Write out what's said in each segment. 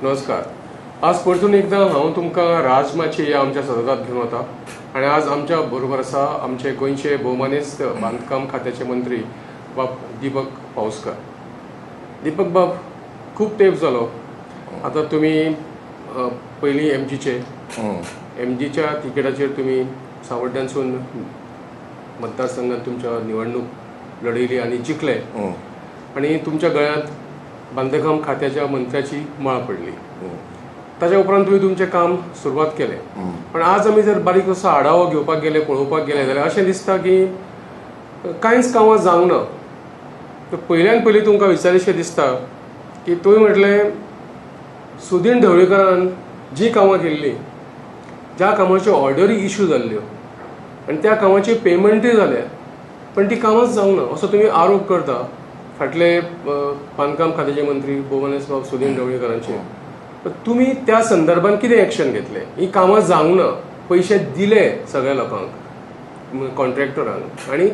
नमस्कार. आज परतून एकदां हांव तुमकां राजमाची ह्या आमच्या सदरांत घेवन वता आनी आज आमच्या बरोबर आसा आमचे गोंयचे भोवमानेस्त बांदकाम खात्याचे मंत्री बाब दीपक पावसकर. दीपक बाब, खूब तेंप जालो आतां तुमी पयलीं एमजीचे एमजीच्या तिकेटाचेर तुमी सावड्ड्यांसून मतदारसंघात तुमच्या निवडणूक लढयली आनी जिखले आनी तुमच्या गळ्यांत बांदकाम खात्याच्या मंत्र्याची माळ पडली. ताच्या उपरांत तुमी तुमचें काम सुरवात केलें, पण आज आमी जर बारीक असो आढावो घेवपाक गेले, पळोवपाक गेले जाल्यार अशें दिसता की कांयच कामां जावंक ना. तर पयल्यान पयलीं तुमकां विचारीशें दिसता की तुवें म्हटलें, सुदीन ढवळीकरान जी कामां केल्लीं, ज्या कामाच्यो ऑर्डरी इशू जाल्ल्यो आनी त्या कामाची पेमेंटूय जाल्या, पण ती कामांच जावंक ना असो तुमी आरोप करता फाटले बांदकाम खात्याचे मंत्री भोवमानेस्त बाब सुदीन ढवळीकरांचेर. तर तुमी त्या संदर्भात कितें एक्शन घेतलें? ही कामां जावंक ना, पयशे दिले सगळ्या लोकांक, कॉन्ट्रॅक्टरांक, आनी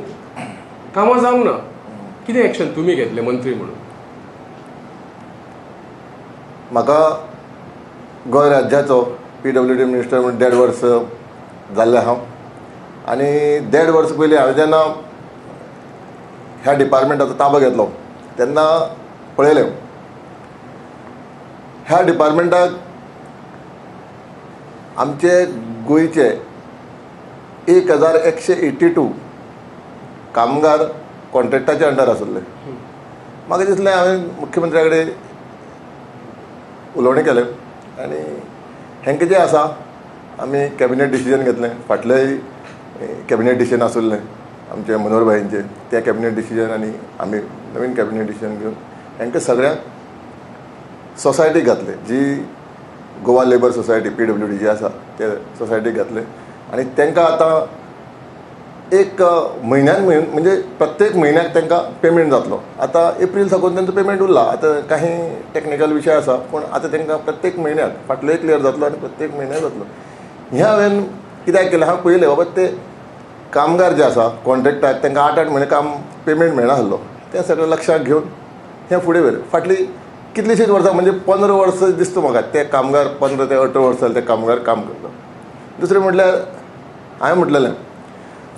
कामां जावंक ना, कितें एक्शन तुमी घेतलें मंत्री म्हणून? म्हाका गोंय राज्याचो पीडब्ल्यूडी मिनिस्टर म्हणून देड वर्स जाल्लें हांव आनी देड वर्स पयलीं हांवें जेन्ना ह्या डिपार्टमेंटाचो ताबो घेतलो तेन्ना पळयलें, ह्या डिपार्टमेंटाक आमचे गोंयचे 1182 कामगार कॉन्ट्रॅक्टाच्या अंडर आसले. म्हाका दिसलें, हांवें मुख्यमंत्र्या कडेन उलोवणें केलें आनी हेंकां जें आसा आमी कॅबिनेट डिसिजन घेतलें. फाटलेय कॅबिनेट डिसिजन आसलें आमचे मनोहर भाईंचे, ते कॅबिनेट डिसिजन आनी आमी नवीन कॅबिनेट डिसिजन घेवन हेंकां सगळ्यांक सोसायटीक घातले, जी गोवा लेबर सोसायटी पीडब्ल्यूडी जी आसा ते सोसायटीक घातले आनी तांकां आतां एक म्हयन्यान म्हयन म्हणजे प्रत्येक म्हयन्याक तांकां पेमेंट जातलो. आतां एप्रील साकून तांचो पेमेंट उरला. आतां काही टॅक्निकल विशय आसा, पूण आतां तांकां प्रत्येक म्हयन्याक फाटलोय क्लियर जातलो आनी प्रत्येक म्हयन्याक जातलो. हें हांवें कित्याक केलें? हांवें पळयलें, बाबा ते कामगार जे आसा कॉन्ट्रॅक्टाक, तांकां 8 8 म्हयने काम पेमेंट मेळनासलो. तें सगळें लक्षात घेवन हें फुडें व्हेलें. फाटलीं कितलींशींच वर्सां, म्हणजे 15 वर्सां दिसता म्हाका, ते कामगार 15 ते 18 वर्सां जाले ते कामगार काम करता. दुसरें म्हटल्यार हांवें म्हटलेलें,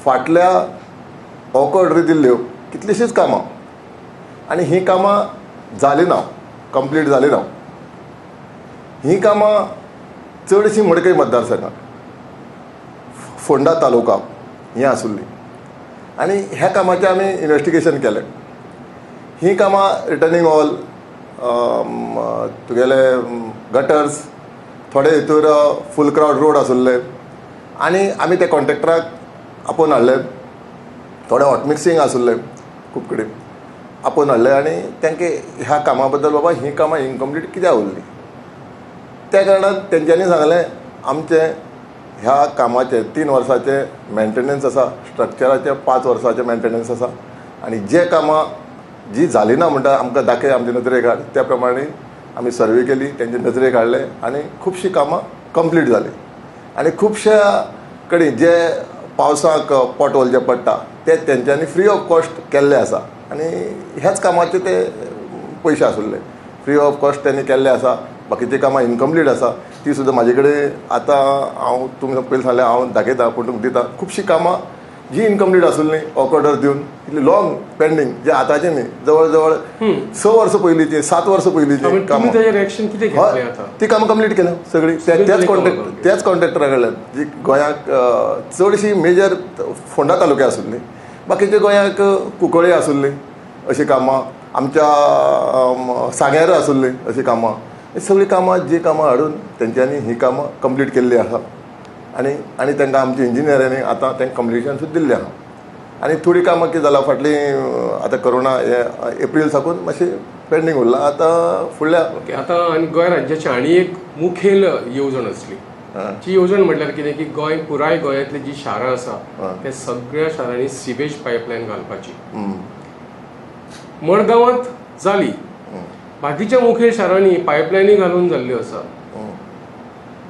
फाटल्या ऑक ऑर्डरी दिल्ल्यो कितलींशींच कामां आनी हीं कामां जालीं ना, कंप्लीट जालीं ना. हीं कामां चडशीं मडकय मतदारसंघात, फोंडा तालुका हें आसुल्ली आनी ह्या कामाचें आमी इन्वेस्टिगेशन केलें. हीं कामां रिटर्निंग वॉल, तुगेले गटर्स, थोडे हितूर फूल क्रावड रोड आसुल्ले आनी आमी ते कॉन्ट्रॅक्टराक आपोवन हाडले. थोडे हॉट मिक्सिंग आसुल्ले, खूब कडेन आपोवन हाडले आनी तांकां ह्या कामा बद्दल, बाबा हीं कामां इनकम्प्लीट कित्याक उरलीं? त्या कारणान तेंच्यांनी सांगलें, आमचें ह्या कामाचें 3 वर्साचें मेंटेनन्स आसा, स्ट्रक्चराचें 5 वर्साचें मेंटेनन्स आसा आनी जे कामां जी जाली ना म्हणटा आमकां दाखय, आमचे नदरेक हाड. त्या प्रमाणे आमी सर्वे केली, तेंचे नदरेक हाडले आनी खुबशीं कामां कंप्लीट जालीं आनी खुबश्या कडेन जे पावसाक पोटहोल जे पडटा ते तेंच्यांनी फ्री ऑफ कॉस्ट केल्ले आसा आनी ह्याच कामाचे ते पयशे आसुल्ले, फ्री ऑफ कॉस्ट तेणी केल्ले आसा. बाकीची कामां इनकम्प्लीट आसा, ती सुद्दां म्हाजे कडेन आतां हांव तुमकां पयलीं सांगलें, हांव दाखयता, पूण तुमकां दिता. खुबशीं कामां जी इनकम्प्लीट आसुल्ली, ऑक ऑर्डर दिवन इतली लॉंग पेंडींग, जे आतांचे न्ही, जवळ जवळ 6 वर्सां पयलींची, 7 वर्सां पयलींची तुमी कामां. ताजेर एक्शन कितें घेतलें आतां? ती कामां कंप्लीट केल्या सगळीं सगळीं त्याच कामां कॉन्ट्रॅक्ट complete. त्याच कॉन्ट्रॅक्टरा कडल्यान, जी गोंयाक चडशी मेजर फोंडा तालुक्या आसुल्ली, बाकीचे गोंयाक कुंकळ्ळी आसुल्ली अशीं कामां, आमच्या सांग्यार आसुल्ली अशीं कामां. ही सगळीं कामां जी कामां हाडून तेंच्यांनी ही कामां कंप्लीट केल्ली आसा आनी आनी तांकां आमच्या इंजिनियरांनी आतां तांकां कंप्लिशन सुद्दां दिल्लें आहा. आनी थोडीं कामां कितें जालां, फाटलीं आतां कोरोना हे एप्रील साकून मातशें पेंडींग उरलां, आतां फुडल्या ओके, आतां आनी गोंय राज्याची आनी एक मुखेल येवजण आसली. ती येवजण म्हटल्यार कितें की गोंय, पुराय गोंयांतली जी शारां आसा त्या सगळ्या शारांनी सिवेज पायपलायन घालपाची. मडगांवांत जाली, बाकीच्या मुखेल शारांनी पायपलायनी घालून जाल्ल्यो आसा,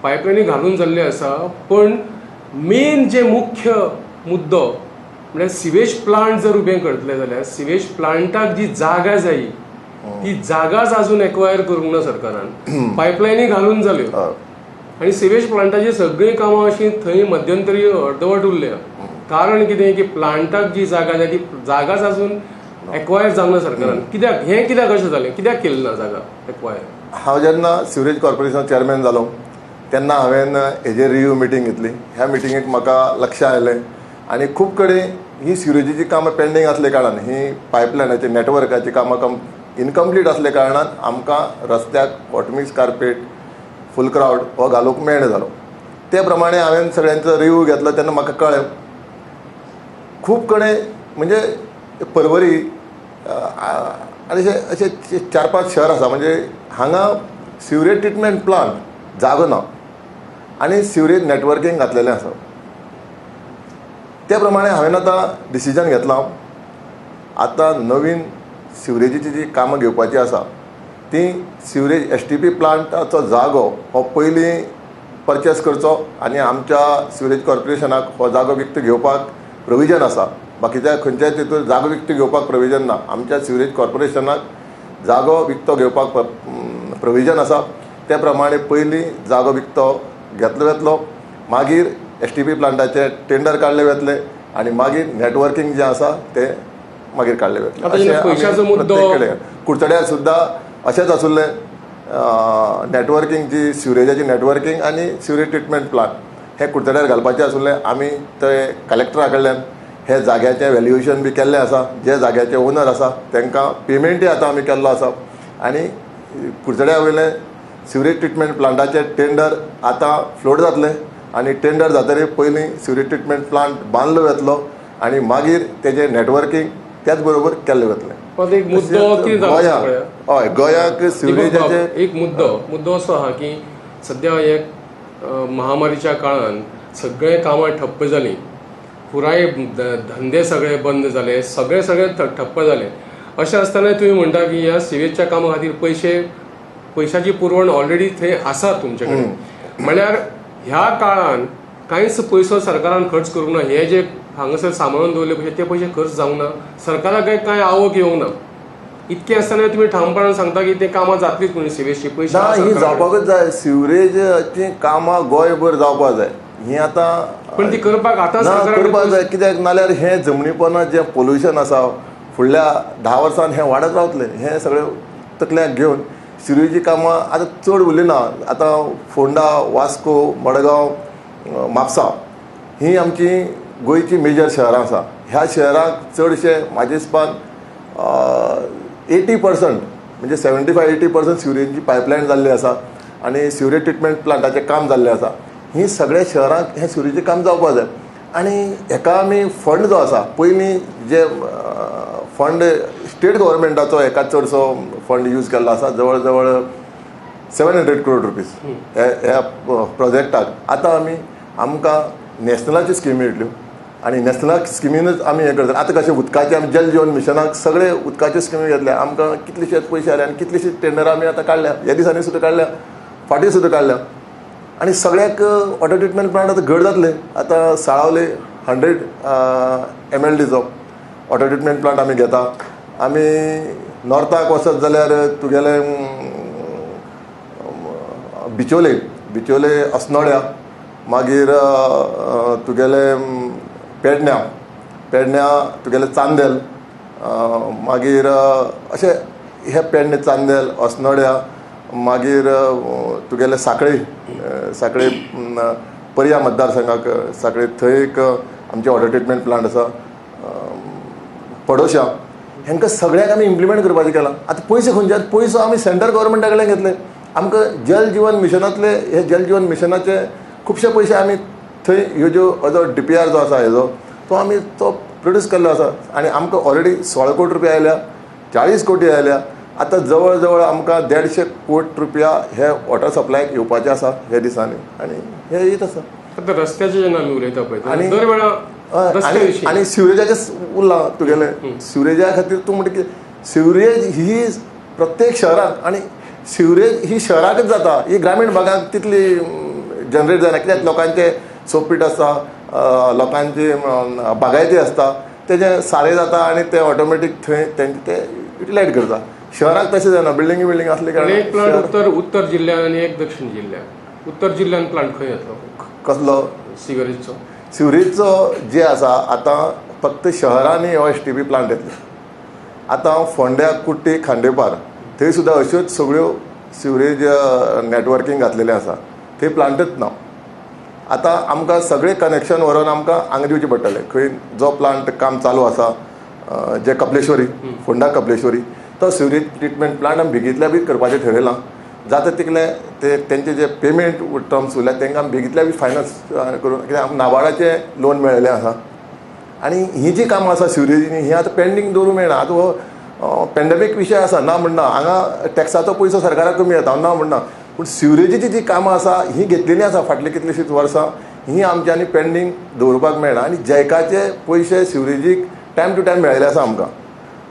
पायपलायनी घालून जाल्ल्यो आसा, पण मेन जे मुख्य मुद्दो म्हळ्यार सिवेज प्लांट जर उबें करतले जाल्यार सिवेज प्लांटाक जी जागा जायी ती जागाच अजून एक्वायर करूंक ना सरकारान. पायपलायनी घालून जाल्यो आनी सिवेज प्लांटाची सगळीं कामां अशीं थंय मध्यंतरी अर्दवट उरल्या. कारण कितें की प्लांटाक जी जागा जाय ती जागाच अजून एक्वायर जावंक ना सरकारान. कित्याक हें, कित्याक अशें जालें, कित्याक केलें ना जागा एक्वायर? हांव जेन्ना सिवरेज कॉर्पोरेशन चेअरमॅन जालो तेन्ना हांवें हेजेर रिव्यू मिटींग घेतली. ह्या मिटिंगेक म्हाका लक्षां आयलें आनी खूब कडेन ही सिवरेजीची कामां पेंडींग आसले कारणान, ही पायपलायनाची नेटवर्काची कामां इनकम्प्लीट आसले कारणान आमकां रस्त्याक हॉटमिक्स कार्पेट फूल क्रावड हो घालूंक मेळना जालो. ते प्रमाणे हांवें सगळ्यांचो रिव्यू घेतलो तेन्ना म्हाका कळ्ळें खूब कडेन म्हणजे परवरी आनी अशें अशें 4-5 शहर आसा म्हणजे हांगा सिवरेज ट्रिटमेंट प्लांट जागो ना आनी सिवरेज नेटवर्कींग घातलेलें आसा. ते प्रमाणे हांवें आतां डिसिजन घेतलां, आतां नवीन सिवरेजीची जी कामां घेवपाची आसा ती सिवरेज STP प्लांटाचो जागो हो पयलीं परचेस करचो आनी आमच्या सिवरेज कॉर्पोरेशनाक हो जागो विकतो घेवपाक प्रोविजन आसा. बाकीच्या खंयच्याय तितून जागो विकतो घेवपाक प्रोविजन ना. आमच्या सिवरेज कॉर्पोरेशनाक जागो विकतो घेवपाक प्रोविजन आसा. ते प्रमाणे पयलीं जागो विकतो घेतलो वतलो, मागीर STP प्लांटाचे टेंडर काडले वतले आनी मागीर नेटवर्कींग जें आसा तें मागीर काडले वतलें. अशें पयशाचो मुद्दो कुडचड्यार सुद्दां अशेंच आशिल्लें. नेटवर्कींग जी सिवरेजाची नेटवर्कींग आनी सिवरेज ट्रिटमेंट प्लांट हें कुडचड्यार घालपाचें आशिल्लें. आमी ते कलेक्टरा कडल्यान हे जाग्याचें व्हॅल्युएशन बी केल्लें आसा. जे जाग्याचे ओनर आसा तांकां पेमेंटय आतां आमी केल्लो आसा आनी कुडचड्या वयलें सिवरेज ट्रिटमेंट प्लांटाचें टेंडर आतां फ्लोट जातलें आनी टेंडर जातकीर पयलीं सिवरेज ट्रिटमेंट प्लांट बांदलो वतलो आनी मागीर तेजें नेटवर्कींग त्याच बरोबर केल्लें वतलें. एक मुद्दो कितें गोंयांक, हय, गोंयांक सिवरेजाचे एक मुद्दो असो आहा की सद्या एक महामारीच्या काळान सगळे कामां ठप्प जालीं, पुराय धंदे सगळे बंद जाले, सगळे सगळे ठप्प जाले. अशें आसतना तुमी म्हणटा की ह्या सिवेजच्या कामा खातीर पयशाची पुरवण ऑलरेडी थंय आसा तुमचे कडेन, म्हणल्यार ह्या काळान कांयच पयसो सरकारान खर्च करूंक ना. हे जे हांगासर सांबाळून दवरले पयशे ते पयशे खर्च जावंक ना, सरकाराक कांय आवक येवंक ना. इतकें आसतना तुमी ठामपणान सांगता की ते कामां जातलीच म्हणून सिवेजची पयशे ना, ही जावपाकच जाय. सिवरेजाची कामां गोंयभर जावपाक जाय. ही आतां पण ती करपाक आतां करपाक जाय, कित्याक नाल्यार हें जमनीपणां जें पोल्युशन आसा फुडल्या 10 वर्सान हें वाडत रावतलें. हें सगळें तकल्याक घेवन सिवरेजी कामां आतां चड उरली ना. आतां फोंडा, वास्को, मडगांव, म्हापसा ही आमची गोंयची मेजर शहरां आसा. ह्या शहरांक चडशे म्हाजे हिसपान 80% म्हणजे 75-80% सिवरेजी पायपलायन जाल्ली आसा आनी सिवरेज ट्रिटमेंट प्लांटाचें काम जाल्लें आसा. ही सगळ्या शहरांक हें सिवरेजीचें काम जावपाक जाय आनी हेका आमी फंड जो आसा पयलीं जे फंड स्टेट गव्हर्मेंटाचो हेका चडसो फंड यूज केल्लो आसा, जवळ जवळ 700 करोड रुपीज ह्या प्रोजेक्टाक. आतां आमी आमकां नॅशनलाच्यो स्किमी मेळटल्यो आनी नॅशनल स्किमीनूच आमी हें करतात. आतां कशें उदकाचें आमी जल जीवन मिशनाक सगळे उदकाच्यो स्किमी घेतल्या, आमकां कितलेशेच पयशे आयले आनी कितलेशेच टेंडरां आमी आतां काडल्या, ह्या दिसांनी सुद्दां काडल्या, फाटीं सुद्दां काडल्या आनी सगळ्याक वॉटर ट्रिटमेंट प्लांट आतां घड जातले. आतां साळावले 100 MLDचो वॉटर ट्रिटमेंट प्लांट आमी घेता. आमी नॉर्थाक वचत जाल्यार तुगेलें बिचोले, बिचोले अस्नोड्या, मागीर तुगेलें पेडण्या, पेडण्या तुगेलें चांदेल, मागीर अशें हे पेडणे, चांदेल, अस्नोड्या, मागीर तुगेलें साखळे, साखळे पर्या मतदारसंघाक साखळे थंय एक आमचें वॉटर ट्रिटमेंट प्लांट आसा. पडोशा, हेंकां सगळ्यांक आमी इम्प्लिमेंट करपाचें केलां. आतां पयशे खंयचे, पयसो आमी सेंट्रल गव्हर्मेंटा कडल्यान घेतले. आमकां जल जीवन मिशनांतले हे जल जीवन मिशनाचे खुबशे पयशे आमी थंय ह्यो ज्यो जो DPR जो आसा हेजो तो आमी तो प्रोड्यूस केल्लो आसा आनी आमकां ऑलरेडी 16 कोटी रुपया आयल्या, 40 कोटी आयल्या. आतां जवळ जवळ आमकां 150 कोटी रुपया हे वॉटर सप्लायक येवपाचे आसा हे दिसांनी आनी हे येत आसा. आतां रस्त्याचे जेन्ना आमी उलयता पळय आनी दर वेळा आनी सिवरेजाचें उरलां तुगेलें. सिवरेजा खातीर तूं म्हणटा की सिवरेज ही प्रत्येक शहरांत आनी सिवरेज ही शहराकच जाता, ही ग्रामीण भागांत तितली जनरेट जायना, कित्याक लोकांचे सोपीट आसता, लोकांची बागायती आसता, तेजें सारें जाता आनी ते ऑटोमॅटीक थंय तेंचे ते युटिलायज करता. शहराक तशें जायना, बिल्डिंगी बिल्डिंग आसले आनी एक प्लांट कारण. उत्तर उत्तर जिल्ल्यान आनी एक दक्षिण जिल्ल्यान. उत्तर जिल्ल्यान प्लांट खंय येतलो? कसलो? सिवरेजचो. सिवरेजचो जे आसा, आतां फक्त शहरांनी हो एसटीपी प्लांट येतले. आतां फोंड्या, कुट्टी, खांडेपार थंय सुद्दां अश्योच सगळ्यो सिवरेज नॅटवर्कींग घातलेलें आसा, थंय प्लांटच ना. आतां आमकां सगळें कनेक्शन व्हरोन आमकां हांगा दिवचें पडटलें. खंय जो प्लांट काम चालू आसा, जे कपलेश्वरी, फोंडा कपलेश्वरी, तो सिवरेज ट्रिटमेंट प्लांट आमी बेगींतल्या बेगीन करपाचें ठरयलां. जाता तितलें ते तेंचे जे पेमेंट टर्म्स उरल्या तांकां आमी बेगींतल्या बेगीन फायनान्स करून, कित्याक आमकां नाबार्डाचें लोन मेळिल्लें आसा. आनी ही जी कामां आसा सिवरेजीनी, ही आतां पेंडींग दवरूंक मेळना. आतां हो पेंडेमीक विशय आसा, ना म्हणना, हांगा टॅक्साचो पयसो सरकाराक कमी येता, ना म्हणना, पूण सिवरेजीची जी कामां आसा ही घेतलेली आसा फाटलीं कितलींशींच वर्सां, ही आमच्यांनी पेंडींग दवरपाक मेळना. आनी जॅकाचे पयशे सिवरेजीक टायम टू टायम मेळिल्ले आसा आमकां,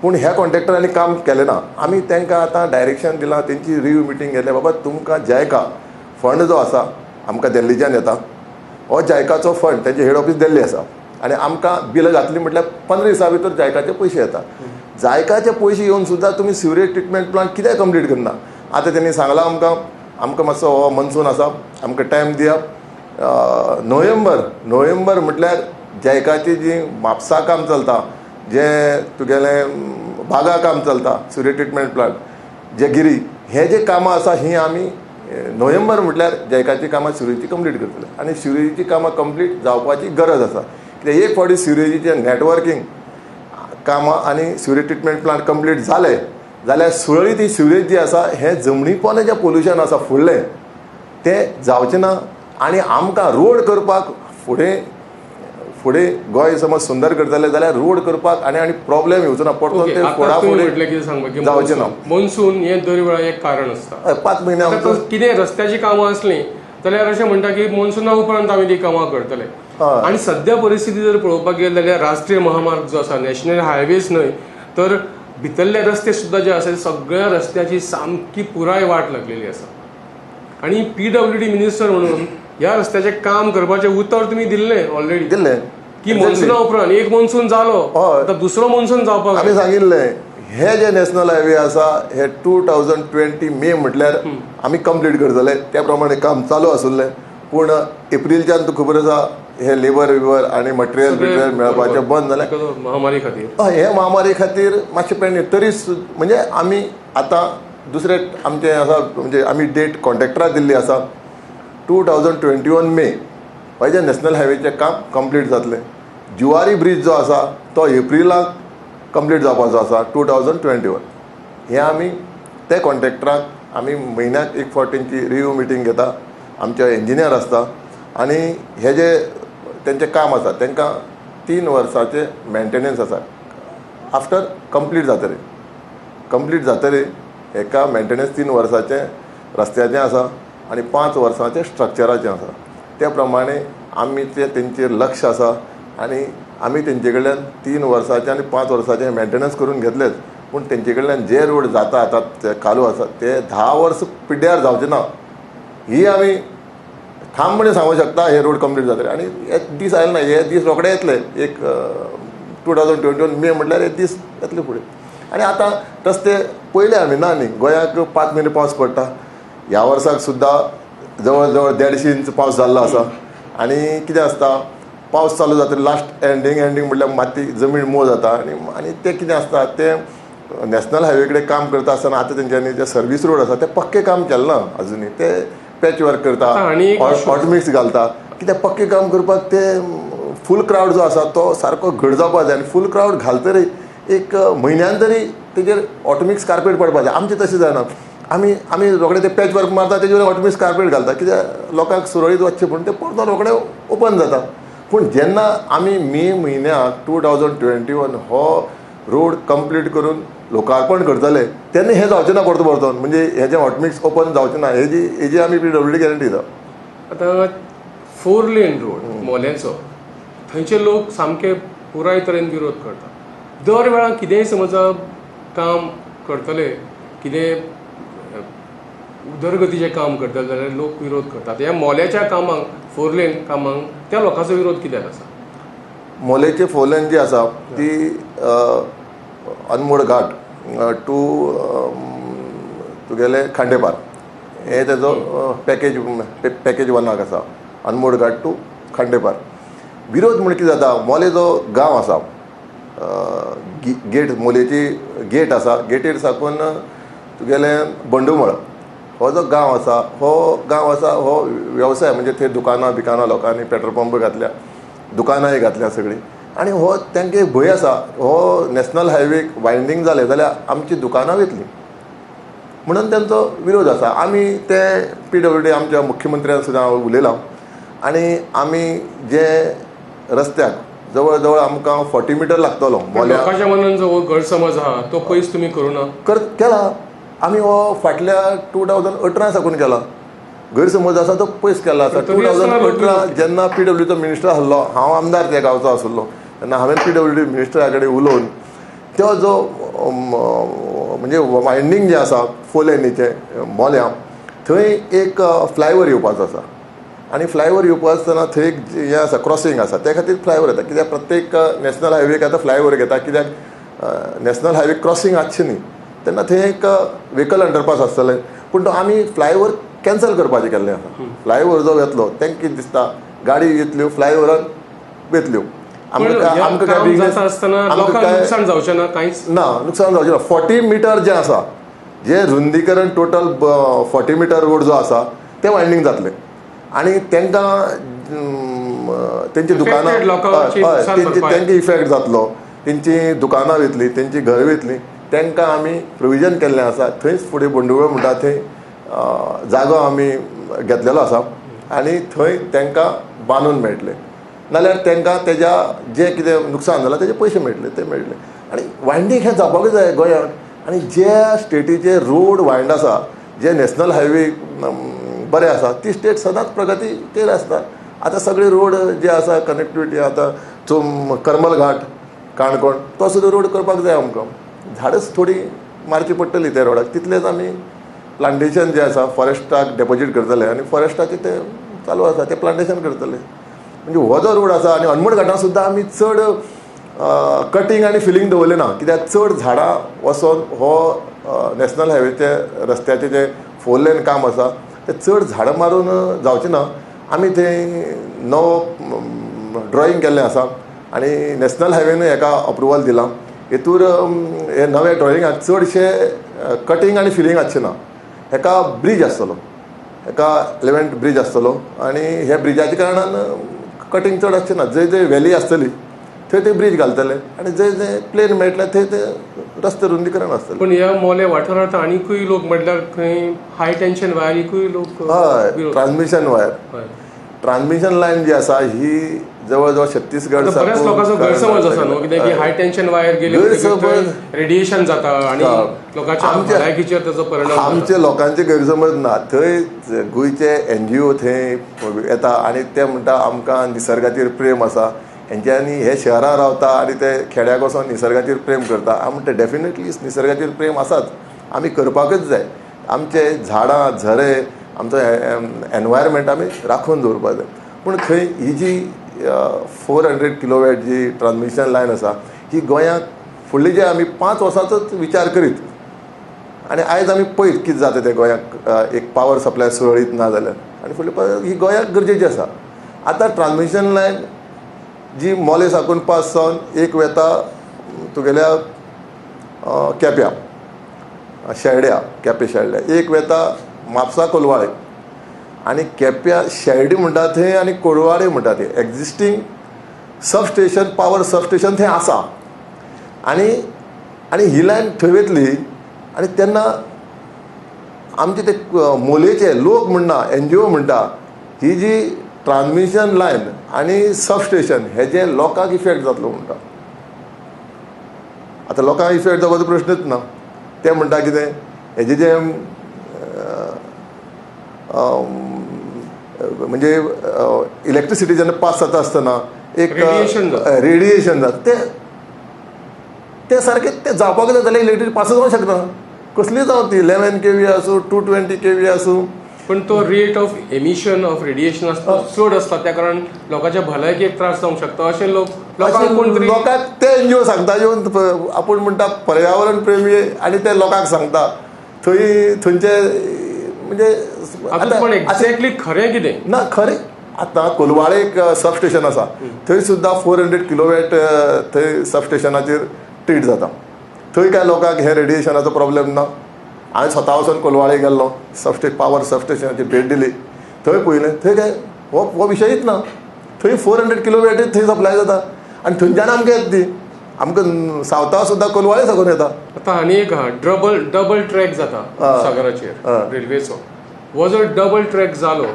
पूण ह्या कॉन्ट्रॅक्टरांनी काम केलें ना. आमी तांकां आतां डायरेक्शन दिलां, तेंची रिव्यू मिटींग घेतल्या, बाबा तुमकां जायका फंड जो आसा आमकां दिल्लीच्यान येता, हो जायकाचो फंड, तेंचे हेड ऑफीस दिल्ली आसा, आनी आमकां बिलां घातली म्हटल्यार 15 दिसां भितर जायकाचे पयशे येता. जायकाचे पयशे येवन सुद्दां तुमी सिवरेज ट्रिटमेंट प्लांट कित्याक कंप्लीट करना? आतां तेणी सांगलां आमकां, आमकां मातसो हो मनसून आसा, आमकां टायम दिया. नोव्हेंबर, नोव्हेंबर म्हटल्यार जायकाची जी म्हापसा काम चलता, जें तुगेलें बागा काम चलता, सिवरेज ट्रिटमेंट प्लांट जे गिरी, हे जे कामां आसा ही आमी नोव्हेंबर म्हटल्यार जायकाची कामां सिवरेजीची कंप्लीट करतले. आनी सिवरेजीची कामां कंप्लीट जावपाची गरज आसा, कित्याक एक फावटी सिवरेजीचें नॅटवर्कींग कामां आनी सिवरेज ट्रिटमेंट प्लांट कंप्लीट जाले जाल्यार सुरळीत ही सिवरेज जी आसा, हें जमनी पोंदा जें पोल्युशन आसा फुडलें तें जावचें ना. आनी आमकां रोड करपाक फुडें फुडें गोंय समज सुंदर करतले जाल्यार रोड करपाक आनी आनी प्रॉब्लेम येवचो ना परतून ओके ते आता फोडा तुमी फुडें म्हटलें कितें सांगपाक की जावचें ना. मनसून हें दर वेळा एक कारण आसता. हय, 5 म्हयने आतां आमचो कितें रस्त्याची कामां आसलीं जाल्यार अशें म्हणटा की मनसुना उपरांत आमी ती कामां करतले. हय. आनी सद्या परिस्थिती जर पळोवपाक गेली जाल्यार राष्ट्रीय महामार्ग जो आसा, नॅशनल हायवेज न्हय तर भितरले रस्ते सुद्दां जे आसा, सगळ्या रस्त्याची सामकी पुराय वाट लागलेली आसा. आनी पीडब्ल्यूडी मिनिस्टर म्हणून ह्या रस्त्याचें काम करपाचें उतर तुमी दिल्लें ऑलरेडी दिल्लें की मनसुना उपरांत. एक मनसून जालो, हय. आतां दुसरो मनसून जावपाक आमी सांगिल्लें हे जे नॅशनल हायवे आसा हे 2020 मे म्हटल्यार आमी कंप्लीट करतले, त्या प्रमाणे काम चालू आसुल्लें. पूण एप्रिलच्यान तुका खबर आसा हे लेबर बिबर आनी मटेरियल बिटेरियल मेळपाचें बंद जालें महामारी खातीर. हय, हे महामारी खातीर मातशें पेंडींग तरी म्हणजे आमी आतां दुसरे आमचें आसा, म्हणजे आमी डेट कॉन्ट्रॅक्टराक दिल्ली आसा 2021 मे हय जे नॅशनल हायवेचें काम कंप्लीट जातलें. जुवारी ब्रीज जो आसा तो एप्रिलाक कंप्लीट जावपाचो आसा 2021. हें आमी ते कॉन्ट्रॅक्टराक आमी म्हयन्याक एक फावट तेंची रिव्यू मिटींग घेता, आमचे इंजिनियर आसता, आनी हे जे तेंचें काम आसा तांकां 3 वर्साचें मेंटेनन्स आसा. आफ्टर कंप्लीट जातरे, कंप्लीट जातरे हेका मेंटेनन्स 3 वर्साचें रस्त्याचें आसा आनी 5 वर्साचें स्ट्रक्चराचें आसा. त्या प्रमाणे आमी ते तेंचेर लक्ष आसा आनी आमी तेंचे कडल्यान 3 वर्साचें आनी 5 वर्साचें मेंटेनन्स करून घेतलेच, पूण तेंचे कडल्यान जे रोड जाता आतां ते कालू आसा ते 10 वर्स पिड्ड्यार जावचे ना, ही आमी ठामपणे सांगूंक शकता. हे रोड कंप्लीट जातले आनी हे दीस आयले ना, हे दीस रोखडे येतले. एक 2021 मे म्हटल्यार हे दीस येतले फुडें. आनी आतां रस्ते पयले आमी ना न्ही, गोंयाक 5 म्हयने पावस पडटा, ह्या वर्साक सुद्दां जवळ जवळ 150 इंच पावस जाल्लो आसा. आनी कितें आसता, पावस चालू जाता लास्ट एंडींग एंडींग म्हटल्यार माती जमीन मोव जाता. आनी आनी तें कितें आसता, तें नॅशनल हायवे कडेन काम करता आसतना आतां तेंच्यांनी जे सर्वीस रोड आसा ते पक्कें काम केलें ना अजुनूय, ते पॅच वर्क करता, आतां आनी एक issue hot mix घालता, कित्याक पक्कें काम करपाक ते फूल क्रावड जो आसा तो सारको घट जावपाक जाय. आनी फूल क्रावड घालतरी एक म्हयन्यान तरी तेजेर हॉटमिक्स कार्पेट पडपाक जाय. आमचें तशें जायना, आमी आमी रोखडे ते पॅच वर्क मारता, तेजेर हॉटमिक्स कार्पेट घालता, कित्याक लोकांक सुरळीत वचचें म्हूण ते परतो रोखडे ओपन जाता. पूण जेन्ना आमी मे म्हयन्याक 2021 हो रोड कंप्लीट करून लोकार्पण करतले तेन्ना हें जावचें ना परतो परतून, म्हणजे हेजें हॉटमिक्स ओपन जावचें ना, हेजी हेजी आमी पीडब्ल्यूडी गॅरंटी दिता. आतां 4 लेन रोड मोल्यांचो, थंयचे लोक सामके पुराय तरेन विरोध करता. दर वेळा कितेंय समजा काम करतले, कितें उदरगतीचें काम करतले जाल्यार लोक विरोध करतात. ह्या मोल्याच्या कामांक, 4 लेन कामांक त्या लोकांचो विरोध कित्याक आसा? मोलेची 4 लेन जी आसा ती अनमोड घाट टू तुगेले खांडेपार हे तेजो पॅकेज, पॅकेज वनाक आसा, अनमोड घाट टू खांडेपार. विरोध म्हण कितें जाता, मोले जो गांव आसा, गेट, मोलेची गेट आसा, गेटीर साकून तुगेले बंडुमळ हो जो गांव आसा, हो गांव आसा हो वेवसाय म्हणजे थंय दुकानां बिकानां लोकांनी पेट्रोल पंप घातल्या, दुकानांय घातल्या सगळीं. आनी हो तांकां एक भंय आसा, हो नॅशनल हायवेक वायंडींग जालें जाल्यार आमची दुकानां वयतलीं म्हणून तेंचो विरोध आसा. आमी ते पीडब्ल्यूडी आमच्या मुख्यमंत्र्यान सुद्दां उलयलां आनी आमी जे रस्त्याक जवळ जवळ आमकां 40 मिटर लागतलो मोल्या. लोकांच्या मनान जो गैरसमज आहा तो पयस तुमी करूं ना? कर केला आमी, हो फाटल्या 2018 साकून केला. गैरसमज आसा तो पयस केल्लो आसा. टू तरी आसतना थावजंड अठरा जेन्ना पीडब्ल्यूचो मिनिस्टर आसलो, हांव आमदार त्या गांवचो आसलो, तेन्ना हांवें पीडब्ल्यूडी मिनिस्टरा कडेन उलोवन तो जो म्हणजे वायंडींग जें आसा फोर लेनीचें मोल्यां, थंय एक फ्लायओवर येवपाचो आसा. आनी फ्लायओवर येवपा आसतना थंय एक हें आसा, क्रॉसींग आसा, त्या खातीर फ्लायओवर येता. कित्याक प्रत्येक नॅशनल हायवेक आतां फ्लायओवर घेता, कित्याक नॅशनल हायवे क्रॉसींग आसचें न्ही, तेन्ना थंय एक व्हेकल अंडरपास आसतलें. पूण तो आमी फ्लायओवर कॅन्सल करपाचें केल्लें आसा. फ्लायओवर जो येतलो तांकां कितें दिसता, गाडी येतल्यो फ्लायओवरान वयतल्यो. पण आमकां ह्या आमकां काय काम बिजनेस जाता आसतना आमकां लोकांक काय नुकसान जावचें ना कांयच? ना, नुकसान जावचें ना. 40 मिटर जें आसा, जें रुंदीकरण टोटल 40 मिटर रोड जो आसा ते वायंडींग जातलें आनी तांकां तेंची दुकानां Affected लोकांची हय, हय, नुकसान तेंची भरपाय. तांकां इफेक्ट जातलो, तेंची दुकानां वयतली, तेंची घर वयतली. तांकां आमी प्रोविजन केल्लें आसा. थंयच फुडें बंडवळ म्हणटा थंय जागो आमी घेतलेलो आसा आनी थंय तांकां बांदून मेळटलें, नाल्यार तांकां तेज्या जें कितें नुकसान जालां तेजे पयशे मेळटले, ते मेळटले. आनी वायंडींग हें जावपाकूच जाय गोंयांत. आनी ज्या स्टेटीचे रोड वायंड आसा, जे नॅशनल हायवे बरे आसा, ती स्टेट सदांच प्रगतीचेर आसता. आतां सगळे रोड जे आसा कनेक्टिविटी, आतां जो करमल घाट काणकोण तो सुद्दां रोड करपाक जाय आमकां. झाडच थोडी मारची पडटली त्या रोडाक, तितलेंच आमी प्लांटेशन जें आसा फॉरेस्टाक डेपोजीट करतले आनी फॉरेस्टाचें तें चालू आसा तें प्लांटेशन करतले. म्हणजे हो जो रोड आसा आनी अनमोड घाटान सुद्दां आमी चड कटींग आनी फिलींग दवरलें ना, कित्याक चड झाडां वचोन हो नॅशनल हायवेचे रस्त्याचें जें फोर लेन काम आसा तें चड झाडां मारून जावचें ना. आमी थंय नवो ड्रॉइंग केल्लें आसा आनी नॅशनल हायवेनूय हेका अप्रुवल दिलां. हेतूर हे नवे ड्रॉइंगाक चडशे कटींग आनी फिलींग आसचें ना. हेका ब्रीज आसतलो, हेका एलिवेंट ब्रीज आसतलो आनी हे ब्रिजाच्या कारणान कटींग चड आसचें ना. जंय जंय व्हॅली आसतली थंय थंय ब्रीज घालतले आनी जंय जंय प्लेन मेळटलें थंय थंय रस्ते रुंदीकरण आसतलें. पण ह्या मोले वाठारांत आनिकूय लोक म्हटल्यार खंय हाय टेन्शन वायरीकूय लोक हय, विरोध. ट्रान्समिशन वायर, हय. ट्रान्समिशन लायन जी आसा ही जवळ जवळ छत्तीसगड आतां बऱ्याच साकून लोकांचो गैरसमज आसा न्हू, कित्याक की हाय टेन्शन वायर गेली गैरसमज रेडिएशन जाता आनी हा. लोकांच्या भलायकीचेर ताचो परिणाम जाता. आमचे लोकांचे गैरसमज ना. थंय गोंयचे एनजीओ थंय येता आनी ते म्हणटा आमकां निसर्गाचेर प्रेम आसा, हेंच्यांनी हे शहरां रावता आनी ते खेड्याक वचोन निसर्गाचेर प्रेम करता. आमी म्हणटा डेफिनेटली निसर्गाचेर प्रेम आसाच, आमी करपाकच जाय. आमचे झाडां झरे आमचो एनवायरमेंट आमी राखून दवरपाक जाय. पूण खंय ही जी 400 किलोवॅट जी ट्रान्समिशन लायन आसा ही गोंयांक फुडले जे आमी 5 वर्सांचोच विचार करीत आनी आयज आमी पळयत कितें जाता तें गोंयांक, एक पावर सप्लाय सुरळीत ना जाल्यार आनी फुडले ही गोंयांक गरजेची आसा. आतां ट्रान्समिशन लायन जी मोले साकून पास जावन एक वेता तुगेल्या केप्यां शेर्ड्या, केपें शेर्ड्या, एक वेता म्हापसा कोलवाळे आनी केप्यां शेर्डी म्हणटा थंय आनी कोलवाळे म्हणटा थंय existing sub station, power sub station थंय आसा आनी आनी ही लायन थंय वयतली आनी तेन्ना आमचे ते मोलेचे लोक म्हणना, एनजीओ म्हणटा ही जी ट्रान्समिशन लायन आनी सब स्टेशन हेजे लोकांक इफेक्ट जातलो म्हणटा. आतां लोकांक इफेक्ट जावपाचो प्रश्नच ना. ते म्हणटा कितें हेजे जे म्हणजे इलेक्ट्रिसिटी जेन्ना पास जाता आसतना एक रेडिएशन जाता, ते ते सारकें तें जावपाक जाय जाल्यार इलेक्ट्रिसिटी पास जावंक शकना. कसली जावं ती 11 kV आसूं, 220 kV आसूं, पण तो rate of emission of radiation आसता चड आसता, त्या कारण लोकांच्या भलायकेक त्रास जावंक शकता अशें लोक लोकांक कोण तरी लोकांक ते एनजीओ सांगता येवन, आपूण म्हणटा पर्यावरण प्रेमी आनी ते लोकांक सांगता थंय थंयचे म्हणजे. आतां पण एक्झॅक्टली खरें कितें ना खरें. आतां कोलवाळे एक सब स्टेशन आसा, थंय सुद्दां 400 किलोवॅट थंय सब स्टेशनाचेर ट्रीट जाता. थंय काय लोकांक हे रेडिएशनाचो प्रॉब्लेम ना. हांवें स्वता वचून कोलवाळे गेल्लो, पावर सब स्टेशनाची भेट दिली, थंय पळयलें, थंय काय हो विशयच ना. थंय 400 किलोवॅट थंय सप्लाय जाता आनी थंयच्यान आमकां येता ती, आमकां सावथा सुद्दां कोलवाळे साकून येता. आतां आनी एक आहा, डबल ट्रॅक जाता सागराचेर रेल्वेचो. हो जर डबल ट्रॅक जालो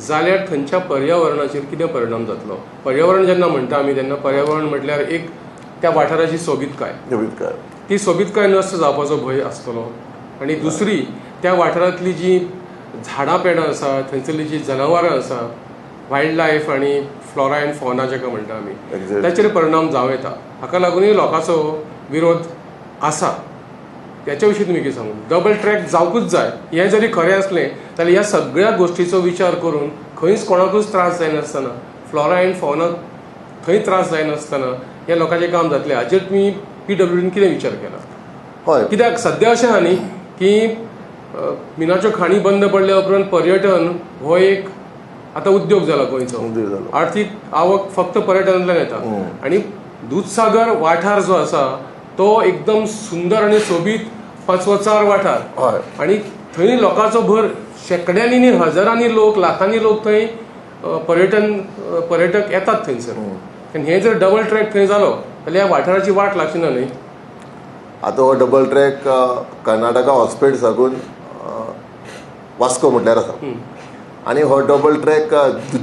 जाल्यार थंयच्या पर्यावरणाचेर कितें परिणाम जातलो? पर्यावरण जेन्ना म्हणटा आमी तेन्ना पर्यावरण म्हटल्यार एक त्या वाठाराची सोबीतकाय, ती सोबीतकाय नश्ट जावपाचो भंय आसतलो. आनी दुसरी त्या वाठारांतली जी झाडां पेडां आसा, थंयसरली जी जनावरां आसा, वायल्ड लायफ आनी फ्लोरा एंड फॉना जाका म्हणटा आमी, ताचेर परिणाम जावं येता. हाका लागूनय लोकांचो विरोध आसा. त्याच्या विशीं तुमी कितें सांगू? डबल ट्रॅक जावंकूच जाय हें जरी खरें आसलें जाल्यार ह्या सगळ्या गोश्टीचो विचार करून खंयच कोणाकूच त्रास जायनासतना, फ्लोरा एंड फॉना खंय त्रास जायनासतना हें लोकांचें काम जातलें, हाचेर तुमी पीडब्ल्यूडीन कितें विचार केला? हय, कित्याक सद्या अशें आहा न्ही की मिनाच्यो खाणी बंद पडल्या उपरांत पर्यटन हो एक आतां उद्योग जाला गोंयचो, आर्थीक आवक फक्त पर्यटनांतल्यान येता. आनी दुधसागर वाठार जो आसा तो एकदम सुंदर आनी सोबीत पांचवोचार वाठार, आनी थंय लोकांचो भर शेंकड्यांनी न्ही हजारांनी लोक, लाखांनी लोक थंय पर्यटक येतात थंयसर. आनी हे जर डबल ट्रॅक थंय जालो जाल्यार ह्या वाठाराची वाट लागची ना न्ही. आतां हो डबल ट्रॅक कर्नाटका हॉस्पेट साकून वास्को म्हटल्यार आसा, आनी हो डबल ट्रॅक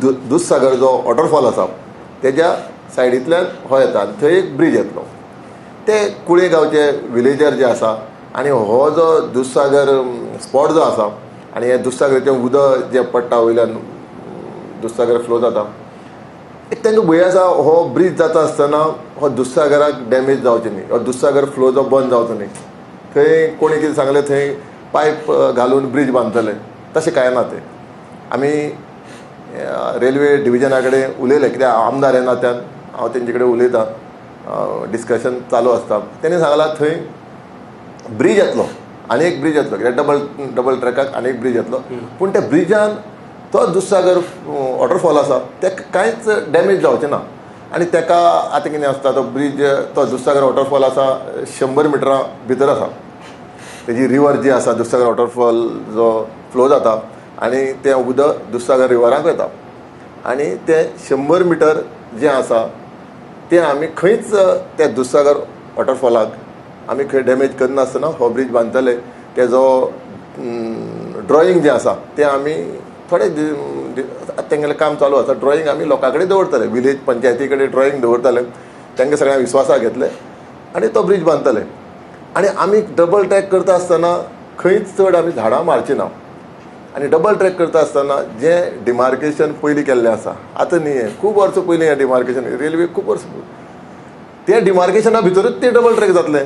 दुधसागर जो वॉटरफॉल आसा तेज्या सायडींतल्यान हो येता, थंय एक ब्रीज येतलो. ते कुळे गांवचे विलेजर जे आसा आनी हो जो दुधसागर स्पॉट जो आसा आनी हे दुधसागराचें उदक जें पडटा वयल्यान दुधसागर फ्लो जाता, एक तांकां भंय आसा हो ब्रीज जाता आसतना हो दुधसागराक डॅमेज जावचें न्ही, हो दुधसागर फ्लो जो बंद जावचो न्ही. थंय कोणी कितें सांगलें थंय पायप घालून ब्रीज बांदतले, तशें कांय ना. तें आमी रेल्वे डिविजना कडेन उलयलें, कित्याक आमदार ह्या नात्यान हांव तेंचे कडेन उलयतां, डिस्कशन चालू आसता. तेणी सांगलां थंय ब्रीज येतलो, आनी एक ब्रीज येतलो, कित्याक डबल ट्रॅकाक आनी एक ब्रीज येतलो, पूण त्या ब्रिजान तो दुधसागर वॉटरफॉल आसा तेका कांयच डॅमेज जावचें ना. आनी तेका आतां कितें आसता, तो ब्रीज तो दुधसागर वॉटरफॉल आसा 100 मिटरां भितर आसा. तेजी रिवर जी आसा दुधसागर वॉटरफॉल जो फ्लो जाता आनी तें उदक दुधसागर रिवराक वता, आनी तें 100 मिटर जें आसा तें आमी खंयच त्या दुधसागर वॉटरफॉलाक आमी खंय डॅमेज करनासतना हो ब्रीज बांदतले. तेजो ड्रॉइंग जें आसा तें आमी थोडे तेंगेलें काम चालू आसा, ड्रॉइंग आमी लोकां कडेन दवरतले, विलेज पंचायती कडेन ड्रॉइंग दवरतले, तांकां सगळ्यांक विस्वासाक घेतले आनी तो ब्रीज बांदतले. आनी आमी डबल ट्रॅक करता आसतना खंयच चड आमी झाडां मारची ना. आनी डबल ट्रॅक करता आसतना जें डिमार्केशन पयलीं केल्लें आसा, आतां न्ही हें खूब वर्सां पयलीं हें डिमार्केशन रेल्वे खूब वर्सां ते डिमार्केशना भितरूच ते डबल ट्रॅक जातले,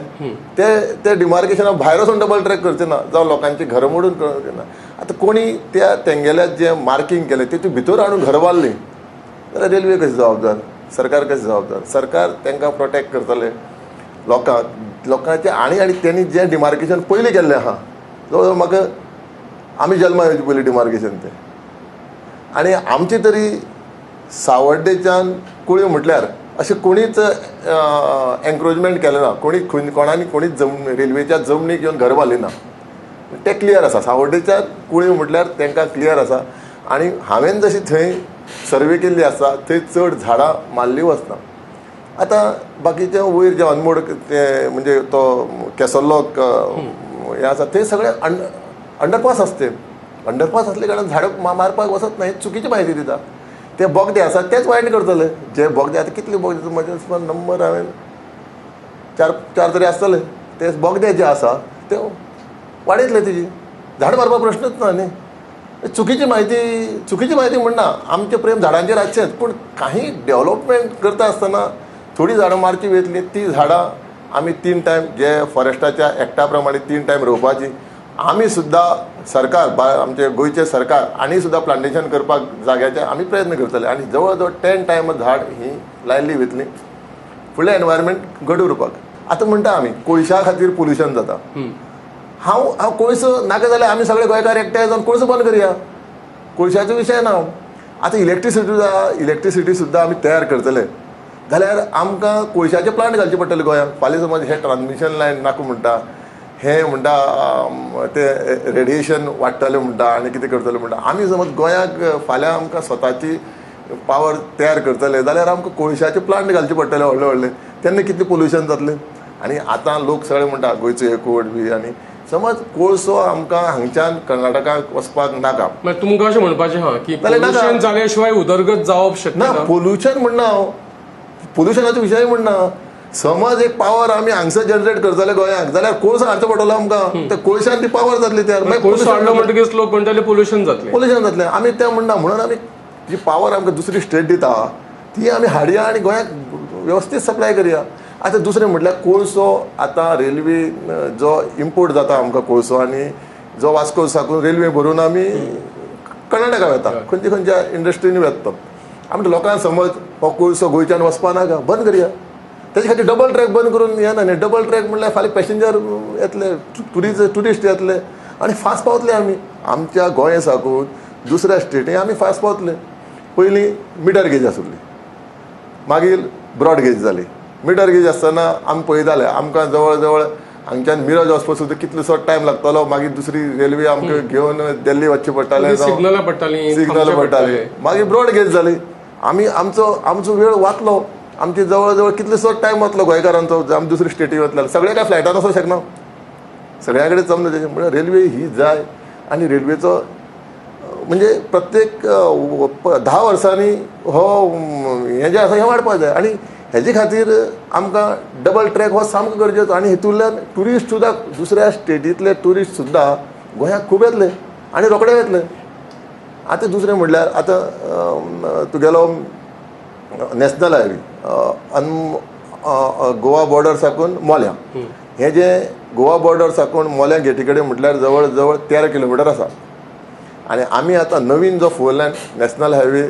ते ते डिमार्केशना भायर वचून डबल ट्रॅक करचे ना, जावं लोकांची घरां मोडून करचे ना. आतां कोणी त्या तेंगेल्या जें मार्कींग केलें तेतूंत भितर हाडून घरां बांदलीं जाल्यार रेल्वे कशी जबाबदार, सरकार कशें जबाबदार? सरकार तांकां प्रोटेक्ट करतले लोकांक, लोकांचे. आनी आनी तेणी जें डिमार्केशन पयलीं केल्लें आहा, जवळ जवळ म्हाका आमी जल्मा येवचे पयलीं डिमार्केशन तें, आनी आमचे तरी सावड्डेच्यान कुळयो म्हटल्यार अशें कोणीच एन्क्रोचमेंट केलें ना, कोणी कोणानी कोणीच रेल्वेच्या जमनीक येवन घर बांदली ना, तें क्लियर आसा. सावड्डेच्या कुळयो म्हटल्यार तांकां क्लियर आसा. आनी हांवें जशी थंय सर्वे केल्ली आसा थंय चड झाडां मारली वचना. आतां बाकीचे वयर जे अनमोड ते म्हणजे तो केसल्लो हें आसा थंय सगळें अंडरपास आसता ते, अंडरपास आसले कारणान झाडां मारपाक वचत ना, ही चुकीची म्हायती दिता. ते बोगदे आसा तेच वायट करतले, जे बोगदे आतां कितले बोगदे म्हजे नंबर हांवें चार तरी आसतले, ते बोगदे जे आसा ते वाडयतले, तेजी झाड मारपाक प्रश्नच ना न्ही. चुकीची म्हायती, चुकीची म्हायती म्हणना, आमचें प्रेम झाडांचेर आसचेंच, पूण काही डेवलपमेंट करता आसतना थोडीं झाडां मारची वयतली, ती झाडां आमी 3 टायम जे फॉरेस्टाच्या एक्टा प्रमाणे 3 टायम रोवपाची, आमी सुद्दां सरकार, आमचे गोंयचें सरकार आनी सुद्दां प्लांटेशन करपाक जाग्याचे आमी प्रयत्न करतले आनी जवळ जवळ 10 टायम झाड ही लायल्ली वयतली फुडलें एनवायरमेंट घट उरपाक. आतां म्हणटा आमी कोळशा खातीर पोल्युशन जाता. हांव हांव कोळसो नाका जाल्यार आमी सगळे गोंयकार एकठांय जावन कोळसो बंद करया, कोळशाचो विशय ना. आतां इलेक्ट्रिसिटी सुद्दां आमी तयार करतले जाल्यार आमकां कोळशाचे प्लांट घालचे पडटले गोंयांत. फाल्यां समज हे ट्रान्समिशन लायन नाका म्हणटा, हे म्हणटा ते रेडिएशन वाडटलें म्हणटा आनी कितें करतले म्हणटा. आमी समज गोंयाक फाल्यां आमकां स्वताची पावर तयार करतले जाल्यार आमकां कोळशाचे प्लांट घालचे पडटले व्हडले व्हडले, तेन्ना कितलें पोल्युशन जातलें. आनी आतां लोक सगळे म्हणटा गोंयचो एकवट बी, आनी समज कोळसो आमकां हांगच्यान कर्नाटकाक वचपाक नाका. तुमकां अशें म्हणपाचें आहा की पोल्युशन जाल्या शिवाय उदरगत जावप शक्य ना. पोल्युशन म्हणना हांव, पोल्युशनाचो विशय म्हणना. समज एक पावर आमी हांगसर जनरेट करतले गोंयांक जाल्यार कोळसो हाडचो पडटलो आमकां, त्या कोळशान ती पावर जातली तयार. मागीर कोळसो हाडलो म्हणटकीच लोक म्हणटले पोल्युशन जातलें, पोल्युशन जातलें. आमी तें म्हणना, म्हणून आमी जी पावर आमकां दुसरी स्टेट दिता ती आमी हाडया आनी गोंयांक वेवस्थीत सप्लाय करया. आतां दुसरें म्हटल्यार कोळसो आतां रेल्वे जो इम्पोर्ट जाता आमकां कोळसो, आनी जो वास्को साकून रेल्वे भरून आमी कर्नाटका वता, खंयच्या खंयच्या इंडस्ट्रीनी वता. आमच्या लोकांक समज हो कोळसो गोंयच्यान वचपा नाका, बंद करया. तेजे खातीर डबल ट्रॅक बंद करून येना न्ही. डबल ट्रॅक म्हणल्यार फाल्यां पॅसेंजर येतले, ट्युरिस्ट येतले आनी फास्ट पावतले. आमी आमच्या गोंया साकून दुसऱ्या स्टेटी आमी फास्ट पावतले. पयलीं मिटर गेज आसली, मागीर ब्रॉड गेज जाली. मिटर गेज आसतना आमी पळयताले आमकां जवळ जवळ हांगच्यान मिरज वचपाक सुद्दां कितलोसो टायम लागतलो. मागीर दुसरी रेल्वे आमकां घेवन दिल्ली वचचें पडटालें, सिग्नलां पडटालीं, सिग्नल पडटाले. मागीर ब्रॉड गेज जाली, आमी आमचो आमचो वेळ वाचलो, आमचे जवळ जवळ कितलोसो टायम वतलो गोंयकारांचो. आमी दुसरी स्टेटी वतले, सगळे काय फ्लायटान वचूंक शकना, सगळ्या कडेन जमना. तेजें म्हणल्यार रेल्वे ही जाय. आनी रेल्वेचो म्हणजे प्रत्येक 10 वर्सांनी हो हें जें आसा हें वाडपाक जाय. आनी हेजे खातीर आमकां डबल ट्रॅक हो सामको गरजेचो. आनी हितूंतल्यान ट्युरिस्ट सुद्दां दुसऱ्या स्टेटींतले ट्युरिस्ट सुद्दां गोंयाक खूब येतले आनी रोखडे येतले. आतां दुसरें म्हणल्यार आतां तुगेलो नॅशनल हायवे गोवा बॉर्डर साकून मोल्यां, हें जें गोवा बॉर्डर साकून मोल्यां गेटी कडेन म्हटल्यार जवळ जवळ 13 किलोमिटर आसा. आनी आमी आतां नवीन जो 4 लायन नॅशनल हायवे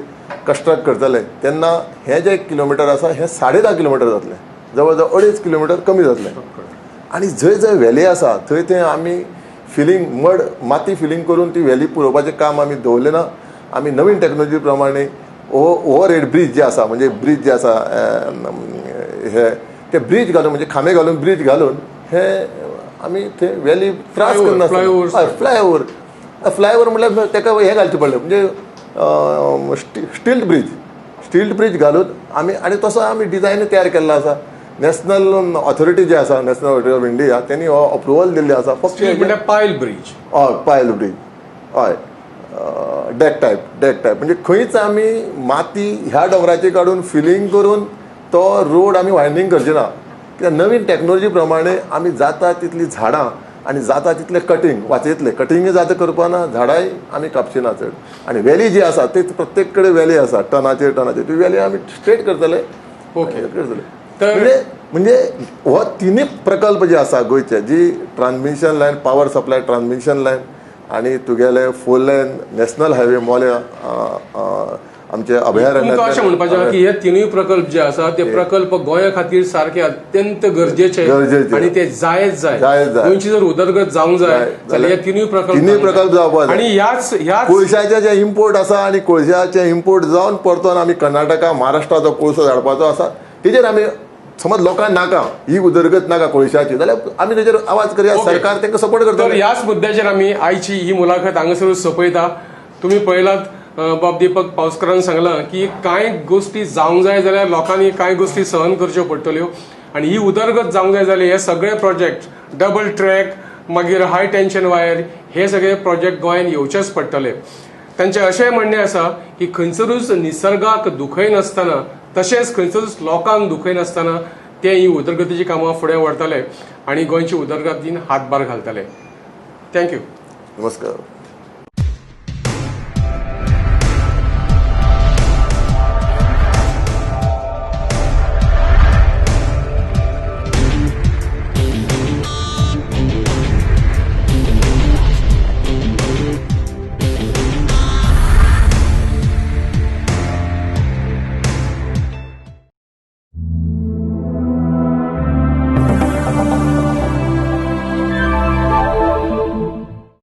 कंस्ट्रक्ट करतले तेन्ना हें जे किलोमिटर आसा हें 10.5 किलोमिटर जातलें, जवळ जवळ 2.5 किलोमिटर कमी जातलें. आनी जंय जंय व्हॅली आसा थंय थंय आमी फिलींग मड माती फिलींग करून ती व्हॅली पुरोवपाचें काम आमी दवरलें ना. आमी नवीन टॅक्नोलॉजी प्रमाणे ओवर हेड ब्रीज जे आसा, म्हणजे ब्रीज जे आसा हे ते ब्रीज घालून, म्हणजे खांबे घालून ब्रीज घालून हे आमी थंय व्हॅली त्रास करनासतना फ्लायओवर फ्लायओवर म्हटल्यार ताका हें घालचें पडलें, म्हणजे स्टील ब्रीज, स्टील ब्रीज घालून आमी, आनी तसो आमी डिजायन तयार केल्लो आसा. नॅशनल ऑथॉरिटी जे आसा, नॅशनल ऑथॉरिटी ऑफ इंडिया, तेणी हो अप्रुवल दिल्लें आसा. फक्त म्हणल्यार पायल ब्रीज, हय पायल ब्रीज, हय डेक टायप, डेक टायप म्हणजे खंयच आमी माती ह्या दोंगराचेर काडून फिलींग करून तो रोड आमी वायंडींग करचे ना. कित्याक नवीन टॅक्नोलॉजी प्रमाणे आमी जाता तितलीं झाडां आनी जाता तितलें कटींग वाचयतले, कटिंगय जाता करपा ना, झाडांय आमी कापची ना चड. आनी व्हॅली जी आसा ती प्रत्येक कडेन व्हॅली आसा, टनाचेर टनाचेर ती व्हॅली आमी स्ट्रेट करतले, ओके करतले. म्हणजे म्हणजे हो तिनूय प्रकल्प जे आसा गोंयचे, जी transmission line, power supply transmission line आनी तुगेले 4 लायन नॅशनल हायवे मोल्या आमचे तुमकां अशें म्हणपाचें अभयारण्यात की हे तिनूय प्रकल्प जे आसा ते प्रकल्प गोंया खातीर सारके अत्यंत गरजेचे गरजेचे आनी ते जायच जाय. जायच जाय. गोंयची जर उदरगत जावंक जाय जाल्यार हे तिनूय प्रकल्प तिनूय प्रकल्प जावपाक जाय. आनी ह्याच ह्याच कोळशाचे जे इम्पोर्ट आसा आनी कोळशाचे इम्पोर्ट जावन परतून आमी कर्नाटका महाराष्ट्राचो कोळसो धाडपाचो आसा, तेजेर आमी समज लोकांक नाका ही उदरगत नाका कोळशाची जाल्यार आमी तेजेर आवाज करया, सरकार तांकां सपोर्ट तर करतलें. ह्याच मुद्द्याचेर आमी आयची ही मुलाखत हांगासर सोंपयता. तुमी पळयलात बाब दीपक पावसकरान सांगलां की कांय गोश्टी जावंक जाय जाल्यार लोकांनी कांय गोश्टी सहन करच्यो पडटल्यो आनी ही उदरगत जावंक जाय जाल्यार हे सगळे प्रोजेक्ट डबल ट्रॅक, मागीर हाय टेन्शन वायर, हे सगळे प्रोजेक्ट गोंयांत येवचेच पडटले. तांचें अशेंय म्हणणें आसा की खंयसरूच निसर्गाक दुखयनासतना तशेंच खंयसरूच लोकांक दुखयनासतना ते ही उदरगतीची कामां फुडें व्हरतले आनी गोंयची उदरगतीन हातभार घालतले. Thank you. नमस्कार.